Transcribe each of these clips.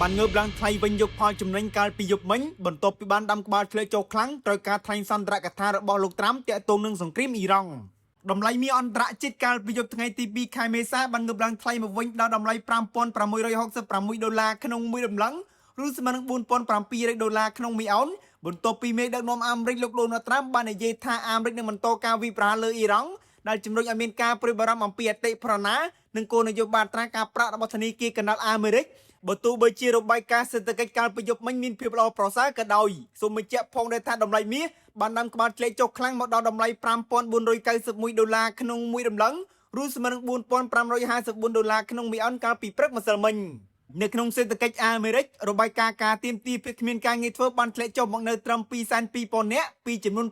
បានងើបឡើងថ្លៃវិញយកផលចំណេញកាលពីយប់មិញបន្ទាប់ពីបានដាំក្បាលធ្លាក់ចុះខ្លាំងត្រូវការថ្លែងសន្ទរកថារបស់លោកត្រាំទាក់ទងនឹងសង្គ្រាមអ៊ីរ៉ង់តម្លៃមាសអន្តរជាតិកាលពីយប់ថ្ងៃទី2ខែមេសាបានងើបឡើងថ្លៃមកវិញដល់តម្លៃ5666ដុល្លារក្នុងមួយតម្លឹងឬស្មើនឹង4700ដុល្លារក្នុងមួយអោនបន្ទាប់ពីមេដឹកនាំអាមេរិកលោកដូណាល់ត្រាំបាននិយាយថាអាមេរិកនឹងបន្តការវិប្រហារលើអ៊ីរ៉ង់ដែលជំរុញឲ្យមានការព្រួយបារម្ភអំពីអតិផរណានិងគោលនយោបាយអត្រាការប្រាក់របស់ធនាគារកណ្ដាលអាមេរិកបើទោះបីជារបាយការណ៍សេដ្ឋកិច្ចកាលពីយប់មិញមានភាពល្អប្រសើរក៏ដោយសូមបញ្ជាក់ផងដែរថាតម្លៃមាសបានដាំក្បាលធ្លាក់ចុះខ្លាំងមកដល់តម្លៃ5491ដុល្លារក្នុងមួយតម្លឹងឬស្មើនឹង4554ដុល្លារក្នុងមួយអោនកាលពីព្រឹកម្សិលមិញនៅក្នុងសេដ្ឋកិច្ចអាមេរិករបាយការណ៍ការទៀមទាភាពគ្មានការងារធ្វើបានធ្លាក់ចុះមកនៅត្រឹម202,000នាក់ពីចំនួន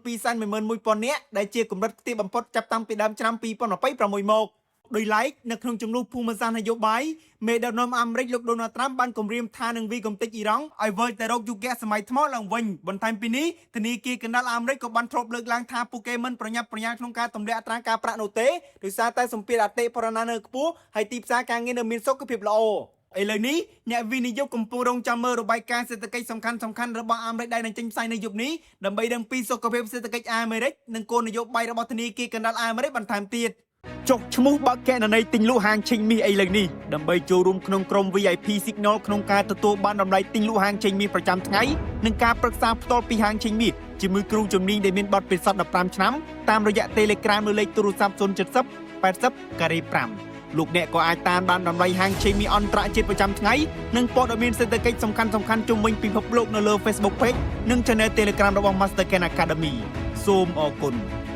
211,000នាក់ដែលជាកម្រិតខ្ទាបបំផុតចាប់តាំងពីដើមឆ្នាំ2026មកដោយឡែកនៅក្នុងចំនួនភូមិសាស្ត្រនយោបាយមេដឹកនាំអាមេរិកលោកដូណាល់ត្រាំបានគម្រាមថានឹងវាយកំទេចអ៊ីរ៉ង់ឲ្យវិលទៅរកយុគសម័យថ្មឡើងវិញបន្ថែមពីនេះធនាគារកណ្ដាលអាមេរិកក៏បានធ្លាប់លើកឡើងថាពួកគេមិនប្រញាប់ប្រញាល់ក្នុងការទម្លាក់អត្រាការប្រាក់នោះទេដោយសារតែសម្ពាធអតិផរណានៅខ្ពស់ហើយទីផ្សារការងារនៅមានសុខភាពល្អឥឡូវនេះអ្នកវិនិយោគកំពុងរងចាំមើលរបាយការណ៍សេដ្ឋកិច្ចសំខាន់សំខាន់របស់អាមេរិកដែលនឹងចេញផ្សាយនៅយប់នេះដើម្បីដឹងពីសុខភាពសេដ្ឋកិច្ចអាមេរិកនិងគោលនយោបាយរបស់ធនាគារកណ្ដាលអាមេរិកបន្ថែមទៀតចុះឈ្មោះបើកកណន័យទិញលក់ហាងឆេងមាសឥឡូវនេះដើម្បីចូលរួមក្នុងក្រុម VIP Signal ក្នុងការទទួលបានតម្លៃទិញលក់ហាងឆេងមាសប្រចាំថ្ងៃនិងការប្រឹក្សាផ្ទាល់ពីហាងឆេងមាសជាមួយគ្រូជំនាញដែលមានបទពិសោធន៍15ឆ្នាំតាមរយៈ Telegram នៅលេខទូរស័ព្ទ070 80ការ៉េ5លោកអ្នកក៏អាចតាមបានតម្លៃហាងឆេងមាសអន្តរជាតិប្រចាំថ្ងៃនិងព័ត៌មានសេដ្ឋកិច្ចសំខាន់ៗជុំវិញពិភពលោកនៅលើ Facebook Page និង Channel Telegram របស់ Master Ken Academy សូមអរគុណ។